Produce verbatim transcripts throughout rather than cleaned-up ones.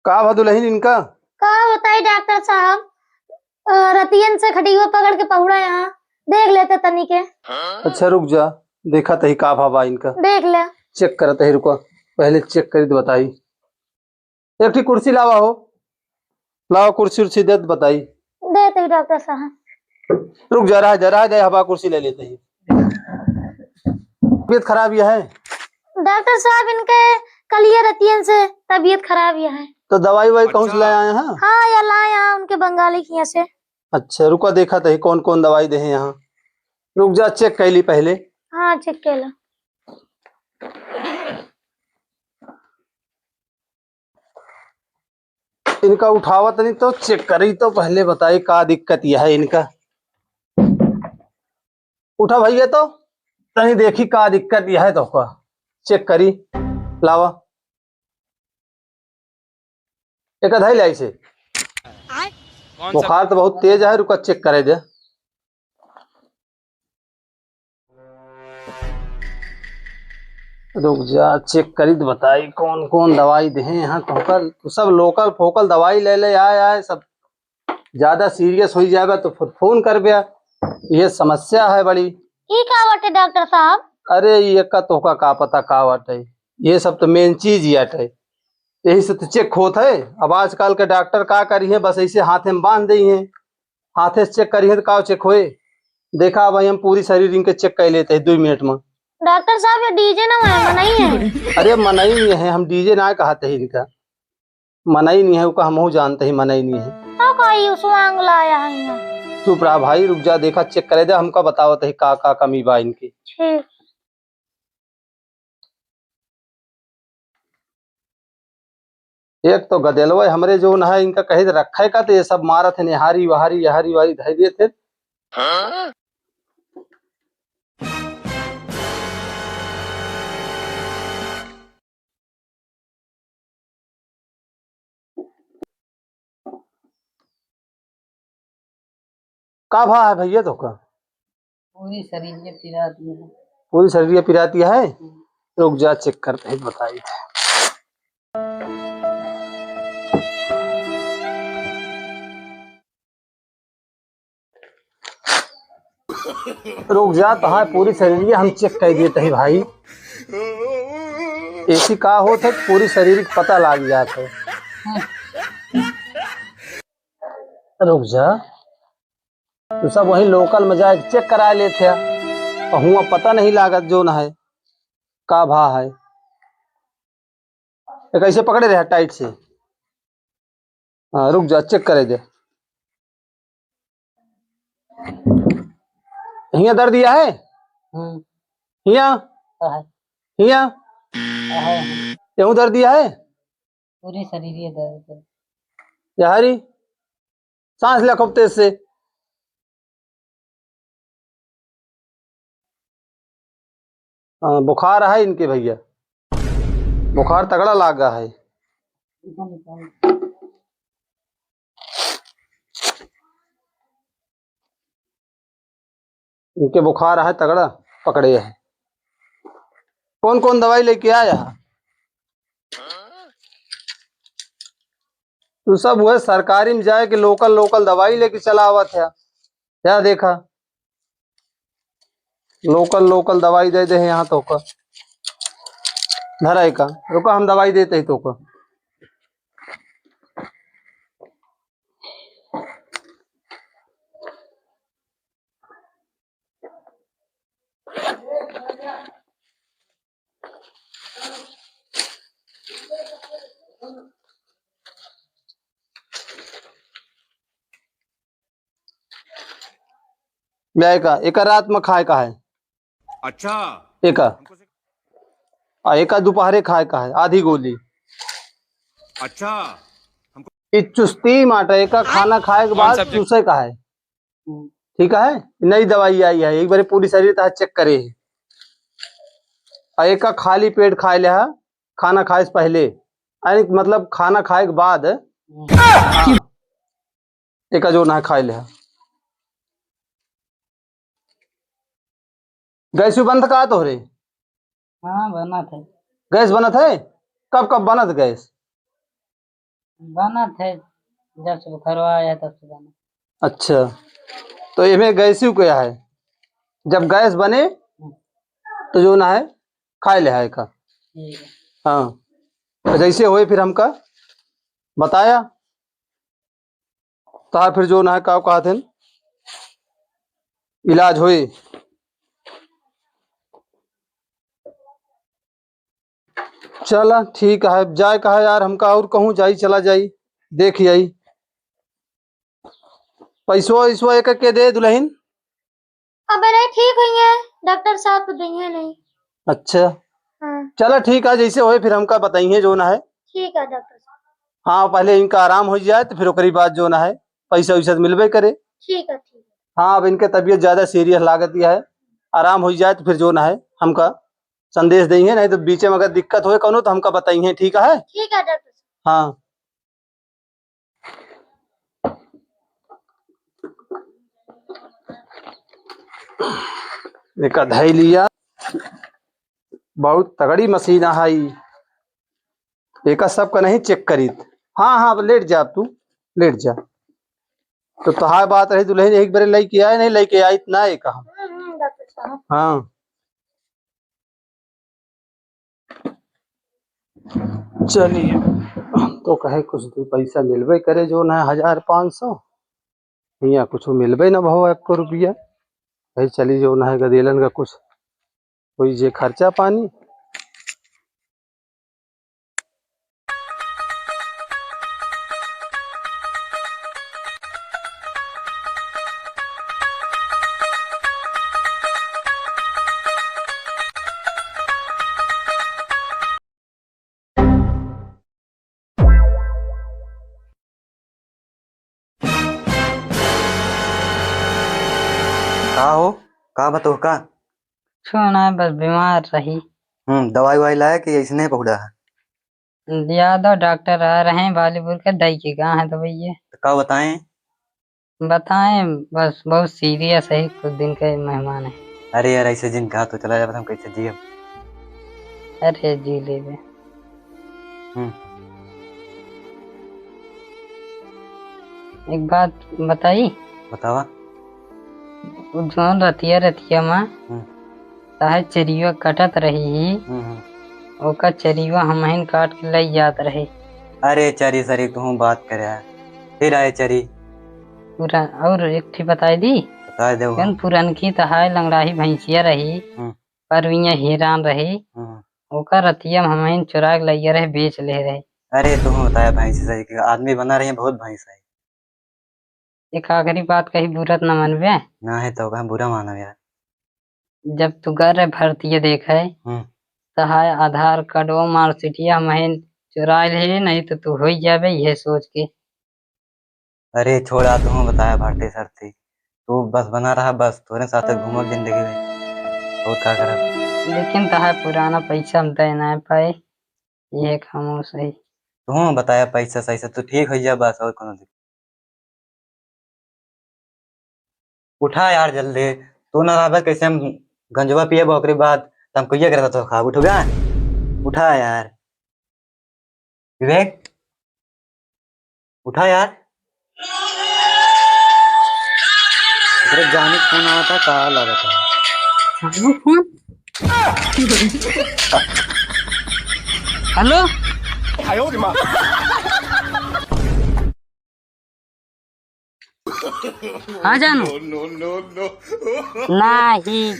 का भा दुलहिन इनका? का बताई डॉक्टर साहब, अ, रतियन से खटिया पकड़ के पहुड़ा यहाँ, देख लेते तनी के। अच्छा रुक जा, देखत ही का भा बा इनका। देख ले। चेक करत ही, रुका, पहले चेक करी त बताई। एक ठी कुर्सी लावा हो, लावा कुर्सी उर्सी देत बताई। देत ही डॉक्टर साहब। रुक जा, रह जा, रह जा, हवा कुर्सी ले लेते ही। तबीयत खराब यह है? डॉक्टर साहब, इनके कलिया रतियन से तबीयत खराब यह है। तो दवाई वाई कहूँ से ले आए हैं? हाँ, या लाए हैं उनके बंगाली के यहाँ से। अच्छा, रुका, देखत ही कौन कौन दवाई दे हैं यहाँ। रुक जा, चेक कर ली पहले। हाँ, चेक कर लो। इनका उठावा तनी तो चेक करी तो पहले बताई का दिक्कत यह है इनका। उठा भैया तो तनी देखी का दिक्कत यह है तोहका। चेक करी, लावा। एक अधाई लाई से। कौन सा? बुखार तो बहुत तेज है, रुका चेक करे दे। रुक जा, चेक करी त बताई कौन कौन दवाई देहे हैं। हाँ, तोहका तू सब लोकल फोकल दवाई ले ले आए आए, सब ज्यादा सीरियस हो जाएगा तो फिर फोन कर बे, ये समस्या है बड़ी। ई का बाटे डॉक्टर साहब? अरे ये का तोहका का पता का बाटे, ये सब तो मेन चीज ही आटे, यही से तो चेक होत है। अब आजकल के डॉक्टर का करी है, बस ऐसे हाथे में बांध दे हैं, हाथे से चेक करी है तो का चेक होए। देखा भाई, हम पूरी शरीर इनके चेक कर लेते हैं दो मिनट में। डॉक्टर साहब, ये डीजे ना है, मनई है। अरे मनई नहीं है, हम डीजे ना कहते हैं इनका, मनई नहीं है, ओका हमहू जानते ही मनई नहीं है। तो का ई स्वांग लाया है यहाँ? चुप रहा भाई, रुक जा, देखा चेक करे दे, हमका बतावत है का का कमी बा इनकी। ठीक। एक तो गदेलवा हमरे जौन है, इनका कहे रखे का, तो ये सब मारत है, निहारी वहारी, यहारी वारी धई देत है। का भा है भैया तोहका? पूरी शरीर ये पिराती है। पूरी शरीर ये पिराती है? हम्म। रुक जा, चेक करते हैं, बताई। रुक जा, तोहार पूरी शरीर ये हम चेक कर देते हैं भाई। ऐसी का होत है, पूरी शरीर के पता लाग जात है। रुक जा, तू सब वही लोकल में जाके चेक करा लेत है, और हुआ पता नहीं लागत जौन है का भा है। एक ऐसे पकड़े रहे टाइट से। हाँ, रुक जा, चेक करे दे। हियाँ दर्द यह है? हम्म। हियाँ? तो है। हियाँ? तो है। यहूँ दर्द यह है? पूरी शरीर ये दर्द है। यह हरी? सांस ले खूब तेज से। हाँ, बुखार है इनके भैया, बुखार तगड़ा लागा है। इनके बुखार है तगड़ा, पकड़े है। कौन कौन दवाई लेके आया है? तू सब वह सरकारी में जाए के लोकल लोकल दवाई लेके चला आवत है। या देखा, लोकल लोकल दवाई दे दे है यहाँ तोहका। धरा एका, रुका, हम दवाई देते ही तोहका। ले एका, एका रात में खाए का है। अच्छा। एका। हमको से- आ, एका दोपहरे खाए का है, आधी गोली। अच्छा। हमको ये चुस्ती माटे, एका खाना खाए के कौन बाद सा चूसे का है। हम्म। ठीक है, नई दवाई आई है, एक बार पूरी शरीर तक चेक करे। और एका खाली पेट खाए लिहा, खाना खाए से पहले, यानी मतलब खाना खाए के बाद, हाँ, एका जो ना खाए लिहा। गैस भी बनत का तोहरे? हाँ, बनत है। गैस बनत है? कब कब बनत गैस? बनत है, जब से बुखारवा आया तब से बनत। अच्छा, तो एमे गैस ही क्या है, जब गैस बने तो जो ना है खाए लिहा एका। ठीक है। हाँ, तो जैसे होए फिर हमका बताया। तोहार फिर जो ना है, का कहत हन, इलाज होई। चला ठीक है, जाए कहा यार, हमका और कहूँ जाई, चला जाई, देख आई। पैसवा वैसवा एक के दे दुल्हन। अबे नहीं, ठीक हुई है, डॉक्टर साहब तो देंगे नहीं। अच्छा। हाँ। चला ठीक है, जैसे होए फिर हमका बताइए जो ना है। ठीक है डॉक्टर साहब। हाँ, पहले इनका आराम हो जाए तो फिर ओकरी बाद जो ना है पैसा वैसा तो मिलबे करे। ठीक है, ठीक है। हाँ, अब इनके तबीयत ज्यादा सीरियस लागत है, आराम हो जाए तो फिर जो ना है हमका संदेश देइहे, नहीं तो बीचे में अगर दिक्कत होए कौनो तो हमका बताइहे, ठीक है? ठीक है डॉक्टर साहब। हाँ। एका धई लिया, बहुत तगड़ी मशीन है ई। एका सबका नहीं चेक करीत। हाँ, हाँ, अब लेट जा, अब तू लेट जा। तो तोहार बात रही दुल्हन, एक बारे लेके आए, नहीं लेके आई ना एका हम। हम्म, हम्म, डॉक्टर साहब। हाँ। चलिए, हम तो कहे कुछ दो पैसा मिलबे करे, जो ना हजार पाँच सौ, हियाँ कुछ मिलबे ना भवा एको रुपया। भाई चली जो ना है गदेलन का कुछ कोई जे खर्चा पानी। का हो, का बा तोहका? छोड़ ना, बस बीमार रही। हम्म, दवाई ववाई लाया कि ऐसने पहुड़ा है? यादव डॉक्टर आ रहे हैं बॉलीवुड के, दई के गा है दवाइये। तो का बताएं? बताएं, बस बहुत सीरियस है, कुछ दिन के मेहमान है। अरे यार, ऐसे जिन कहा तो चला जाए, हम कैसे जियब? अरे जी लेबे। हम्म। एक बात बताई? बतावा। उ जौन रतिया, रतिया मा हम्म। चाहे चरियो कटत रही ही, हम्म, हम्म। ओका चरियो हमहिन काट के लई जात रही। अरे चरी सरी, तू बात करे है। फिर आए चरी। पूरा, और एक ठी बताई दी? बताई दे। कौन पुरनकी तहाय लंगड़ाही भैंसिया रही, हम्म। पर उइया हिरान रही, हम्म। ओका रतिया में हमहिन चुरा के लइया रहे, बेच ले रहे। अरे तू बताया भैंसी सरी के आदमी बना रही है, बहुत भैंस है। एक आखिरी बात कही, बुरा त न मनबे। ना है तो कहाँ बुरा मानब यार। जब तू गर रहे भरतिया देखे, हम्म। तहाय आधार कार्डवा मार्कशीटिया हमहिन चुराइल है, नहीं तो तू होई जाबे, यह सोच के। अरे छोड़ा, तू बताया भरती सरती, तू बस बना रहा, बस तोरे साथे घूमब जिंदगी में, और का करब? लेकिन तहाय पुराना पैसा हम दे ना पाए, ये खामोश है। तू बताया पैसा सही से, तू ठीक हो जा बस, और कोनो दिक्कत। उठा यार जल्दी, तू ना रहबे कैसे हम गंजवा पियब, ओकरे बाद तमकुइया के रहता तो खा, उठोगा? उठा यार विवेक, उठा यार। अरे जाने कौन आवता, का लागत है? हेलो, फोन। हेलो। हाँ जानू। No, no, no, no। नाही।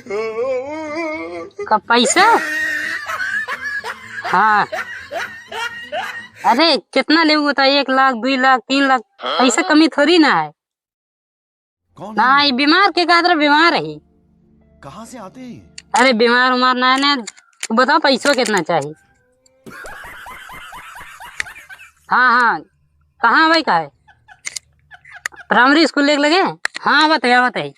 का पैसा? हाँ। अरे कितना लेबू बता, एक लाख, दुई लाख, तीन लाख, पैसा कमी थोड़ी ना है। कौन ना, है? ये बीमार के का तरह बीमार है। कहाँ से आते हैं ये? अरे बीमार उमार ना है ना, तू बताओ पैसो कितना चाहिए? हाँ, हाँ, कहाँ भाई का है? प्राइमरी स्कूल लेके लगे? हाँ, आवत है, आवत है।